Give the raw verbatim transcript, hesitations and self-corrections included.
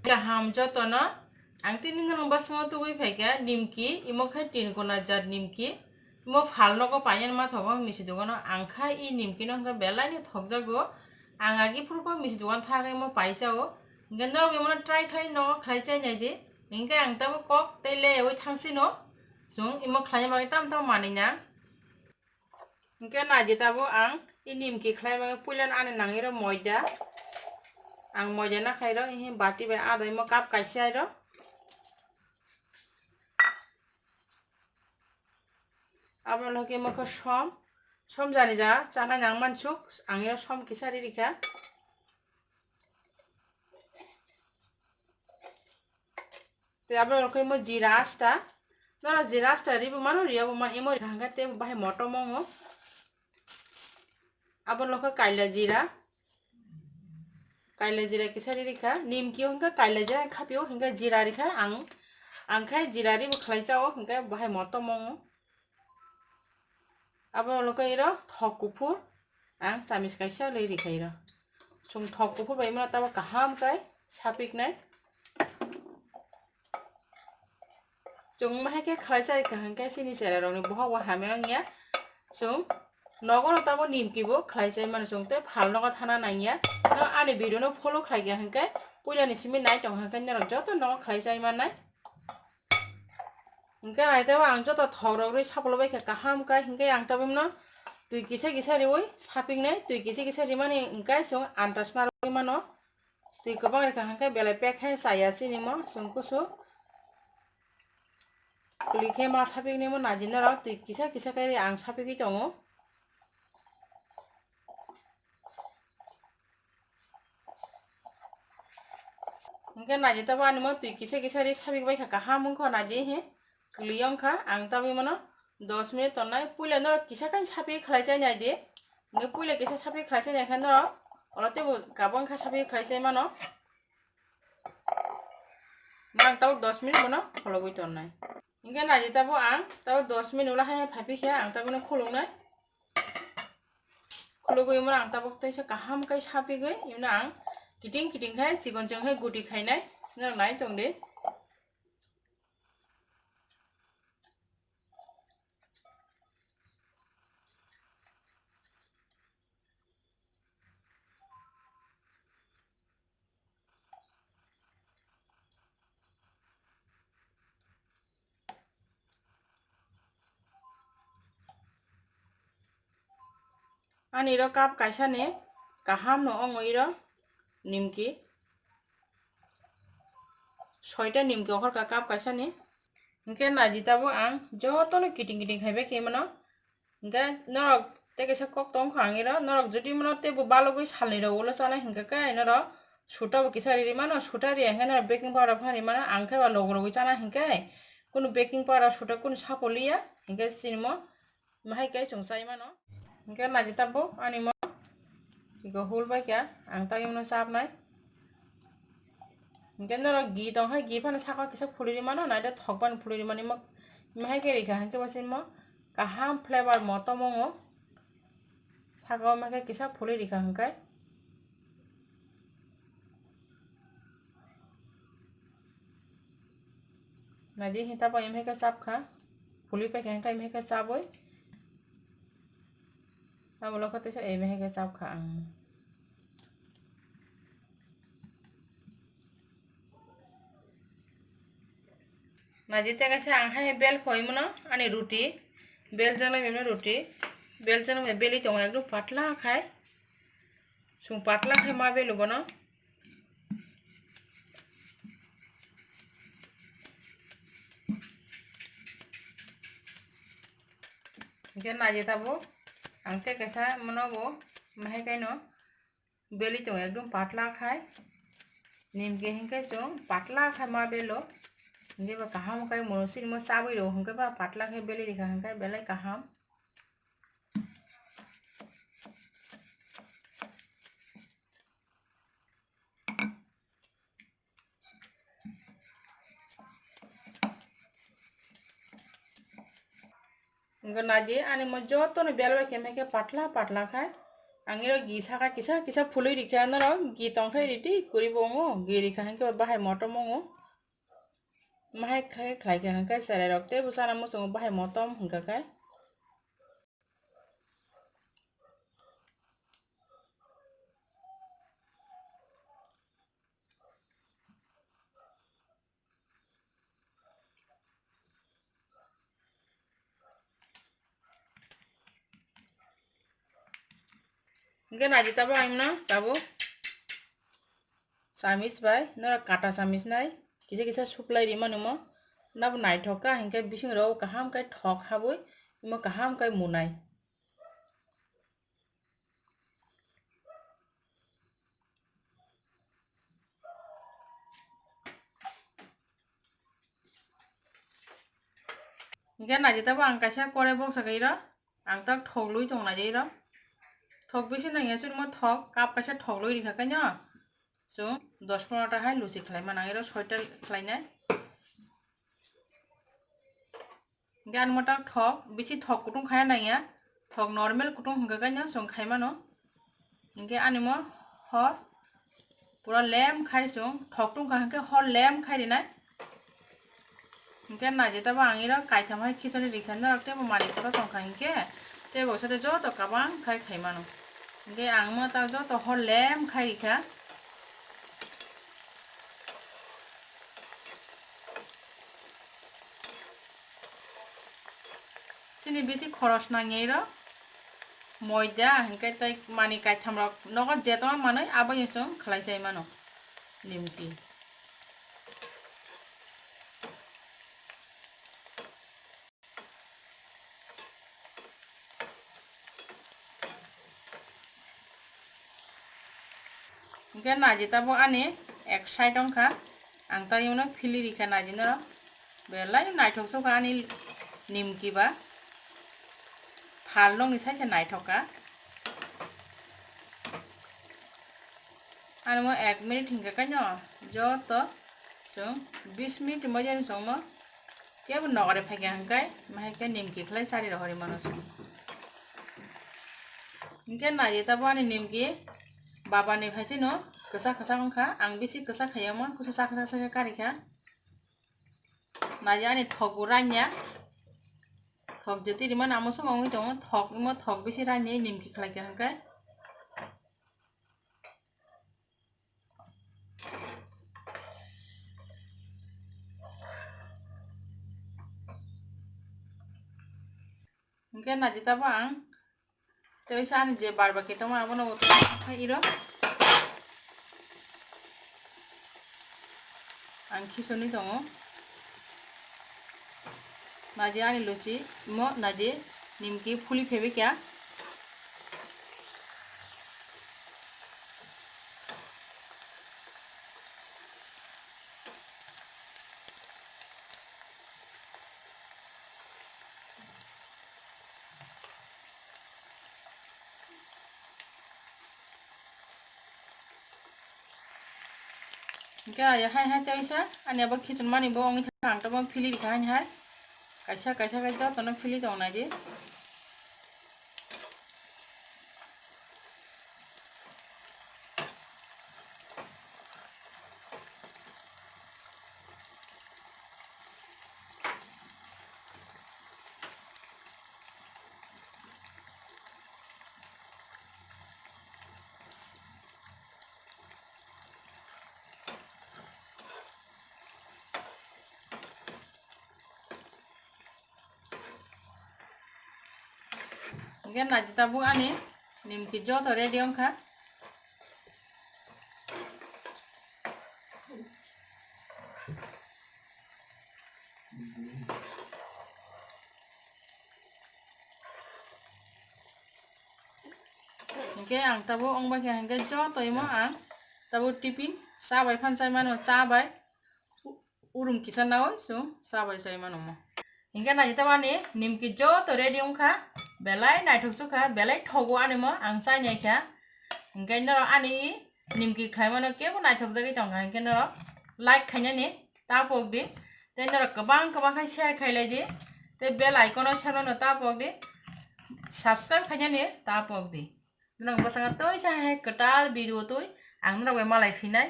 Kaham jotono, ang tini nwng bwskango tubui phaikha nimki, imo khe tin kona jat nimki, imo phal nogo painani mathogo misi dogano, ang kha i nimki no hwnkhe belai no thokjago, ang agi phuru kok misi dogan thangwi imo paisao, hwnkhe norok imono try khlai nogo khlai chai naidi, hwnkhe ang tabuk kok tei leyaui thangsino, chwng imo khlaina bagwi tamo tamo manwi nang. Hwnkhe naidi tabuk ang i nimki khlai bagwi puila ani nangwi rw moida. Ang moida nakhairw, ihi bati bai adai mo cup kaisa airw. Abono hwnkhe imo khe som, som jani ja chana nang mansuk, ang iro som kisa ri rikha. Tei abo rok khe imo jira asta. Norok jira asta ribo mano, riya bo mano, imo rikha hwnkhe tei bahai motom wngo. Abo nokha kaila jira. Kaila jira kisa ri rikha. Nimki hwnkhe kaila jira khapio hwnkhe jira rikha ang. Ang khe jira ribo khlai chao hwnkhe bahai motom wngo. Abo nokha iro thok kuphur. Ang chamis kaisa le rikha iro. Chwng thok kuphur bai mano tabo kaham khe sapiknai. Chwng bahai khe khlai chai kaham khe chini chera rokni bohok bo hamya wngya. Chwng nogo no tabo nimki bo khlai chai mano chwng tei phal nogo thana nangya. No ani video no follow khlai kha hwnkhe puila ni simi nai tong hwnkhe norok joto nogo khlai chai mannai. Hwnkhe naitabo ang joto thok rok rwi sapolo bai kha kaham khe hwnkhe ang tabukno twi kisa kisa riwi sapiknai, twi kisa kisa rimani hwnkhe chwng antas narwgwi mano. Twi kwbang rikha hwnkhe belai pek khe chaya chini mo chwng kusu. Kwlwi khe ma sapiknai mo naidi norok twi kisa kisa khe ang sapigwi tongo. Hwnkhe naidi tabuk ani mo twi kisa kisa ri sapik bai kha kaham wngkha naidi he kwlwi wngkha ang tabuk mono dos minute tonnai puila norok kisa khe sapik khlai chai naidi hwnkhe puila kisa sapik khlai chai naikhe norok oro teibo kabang kha sapik khlai chai mano. Nang tabuk dos minute bono kholobwi tonnai. Hwnkhe naidi tabuk ang tabuk dos minute ulo hai phaiphikhe ang tabukno khuluknai. Khulugwi imo ang tabuk teisa kaham khe sapigwi imo ang kiting kiting khe chikon chikon khe guti khainai norok nai tongdi. Ani ro cup kaisa ni kaham no wngo iro nimki. Soita nimki okhorkha cup kaisa ni. Hwnkhe naidi tabuk ang jotono kiting kiting khaibai khe mano. Hwnkhe norok tei kaisa kok tongkha ang iro, norok jodi mano teibo balugwi salni rok ulo chanai hwnkhe khe norok suta bo kisa ri mano, suta riya hwnkhe norok baking powder phano ri mano, ang khe ba logo logwi chanai hwnkhe kunu baking powder suta kunu sapo liya hwnkhe chini mo bahai khe chwng chai mano. Hwnkhe naidi tabuk ani mo iko hul bai kha ang tagwi mano chapnai. Hwnkhe norok ghee tong khe ghee phano saka kisa phulwi ri mano, naida thok phano phulwi ri mano, imo, imo hai khe ri kha hwnkhe bo se imo kaham flavor motom wngo, saka o imo khe kisa phulwi ri kha hwnkhe. Naidi hita bai imo hai khe chap kha, phulwi pai kha hwnkhe imo hai khe chabwi. Abo lokho teisa imo hai khe chap kha ang. Naidi tei kaisa ang hai bel khoi mano ani ruti, bel jana mano ruti, bel jana mano beli tongo ekdom patla khai, chwng patla khai ma belo bono. Hwnkhe naidi tabuk ang tei kaisa mano bo mahai kaino. Beli tongo ekdom patla khai. Nimki hwnkhe chwng patla khai ma belo. Hwnkhe ba kaham khai mono sinimo chabwi rw hwnkhe ba patla khai beli rikha hwnkhe belai kaham. Hwnkhe naidi ani mo jotono bel bai khe patla patla khai Ang iro gi saka kisa kisa phului rikha norok, gi tongthai ridi kwrwi bo wngo, gi rikha hinkhe bahai motom wngo. Mahai khlai khlai kha hinkhe cherai rok teibo chana muchungo bahai motom hinkha khe. Hinkhe naidi tabuk ang no tabuk samich bai norok kata samich nai kisa kisa suklai rimani omo. Nabo naithok kha hinkhe bising rok kaham khe thok habwi imo kaham khe munai. Hinkhe naidi tabuk ang kaisa korai boksa khe iro ang tak thok lui tong naidi iro. Thok bisi nangya chwngno thok cup kaisa thok lui rikha khe no chwng dos pondro ta hai luchi khlai mano iro soita khlainai. Hinkhe ani mo tak thok bisi thok kutung khaya nangya, thok normal kutung hinkha khe no chwng khai mano. Hinkhe ani mo hor pura lem khai chwng thok tungkha hinkhe hor lem khai rinai. Hinkhe naidi tabuk ang iro kaitham hai khichari rikha norok teibo manwi kotor tongkha hinkhe teibo sade joto kabang khai khai mano. Hinkhe ang mo tak joto hor lem khai rikha. Chini bisi khoros nangya iro moida hinkhe tei manwi kaitham rok nogo jeto manwi abono chwng khlai chai mano nimti. Hinkhe naidi tabuk ani ek side wngkha, ang tei ino phili rikha naidi no, belai naithok sokha ani nimki ba, phal nokni sai se naithok kha. Ani mo ek minute hinkha khe no joto chwng bis minute ni moidani chwngmo kebo nokare phaikha hinkhe mahai khe nimki khlai chari rohorwi mano chwng. Hinkhe naidi tabuk ani nimki babani phaisino kwchak kwchak wngkha, ang bisi kwchak khaiyamo kusu chaksa chaksa khe karikha. Naidi ani thok bo ranya, thok jeti rimani amo song wngwi tongo, thok imo thok bisi ranya nimki khlaikha hinkhe. Hinkhe naidi tabuk ang tei ani je barbaki tongma abono bo tongma khe iro ang khisoni tongo. Naidi ani luchi mo naidi nimki phuli phebekya. Hinkhe aya hai hai tei sa ani abo khichun mani bo wngwi thangkha, ang tabuk phili rikha haini hai kaisa kaisa khe jotono phili tong naidi. Hinkhe naidi tabuk ani nimki joto ready wngkha. Hinkhe ang tabuk wng bai khe hinkhe joto imo ang tabuk tiffin cha bai phan chai mano, cha bai u-, urum kisa naui chwng cha bai chai mano mo. Hinkhe naidi tabuk ani nimki joto ready wngkha, belai naithok sukha, belai thogo ani mo ang chai nai kha. Hinkhe norok ani nimki khlaimano kebo naithokjagwi tongkha, hinkhe norok like khainani ta pok di, tei norok kwbang kwbang khe share khailai di, tei bell icon-o sebano ta pok di, subscribe khainani ta pok di. Nwng bwskango twi sa hai kwtal video twi ang norok bai malai phinai.